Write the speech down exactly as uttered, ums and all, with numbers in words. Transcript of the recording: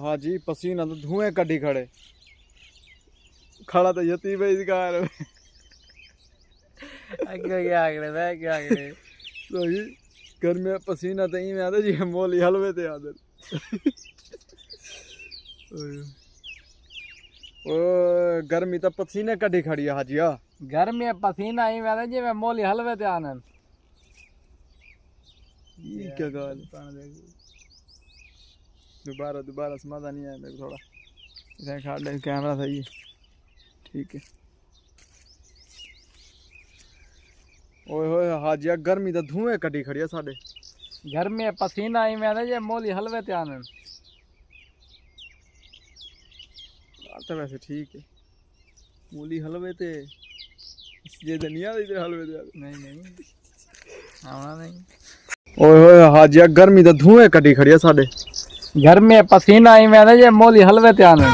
ہاں جی، پسینہ تو دھوئیں کڈھی کھڑے۔ کھڑا تو یتیم ہے اس گھر۔ اگے کیا آگڑے، میں کیا آگڑے۔ صحیح۔ گرمی پسینہ تو ایویں آدھے جی مولی حلوے تے آدھے۔ او گرمی تو پسینے کڈھی کھڑی ہے حاجیا۔ گرمی پسینہ ایویں آدھے جی میں مولی حلوے تے آنن۔ یہ کیا گال ہے؟ دوبارہ دوبارہ سمجھا نہیں آیا میرے تھوڑا۔ اتنا کھڑ لے، کیمرہ صحیح ہے۔ ٹھیک ہے۔ اوئے ہوئے حاجیا، گرمی دا دھوئیں کڈھی کھڑی ہے ساڈے۔ گرمی پسینہ ایویں آدھے جی مولی حلوے تے آنن۔ گال تو ویسے ٹھیک ہے۔ مولی حلوے تے جے تے نہیں آدھے ادھر حلوے تے آدھے۔ نہیں نہیں، آونا نہیں۔ اوئے ہوئے حاجیا، گرمی دا دھوئیں کڈھی کھڑی ہے ساڈے۔ گرمی پسینہ ایویں آدھے جی مولی حلوے تے آنن۔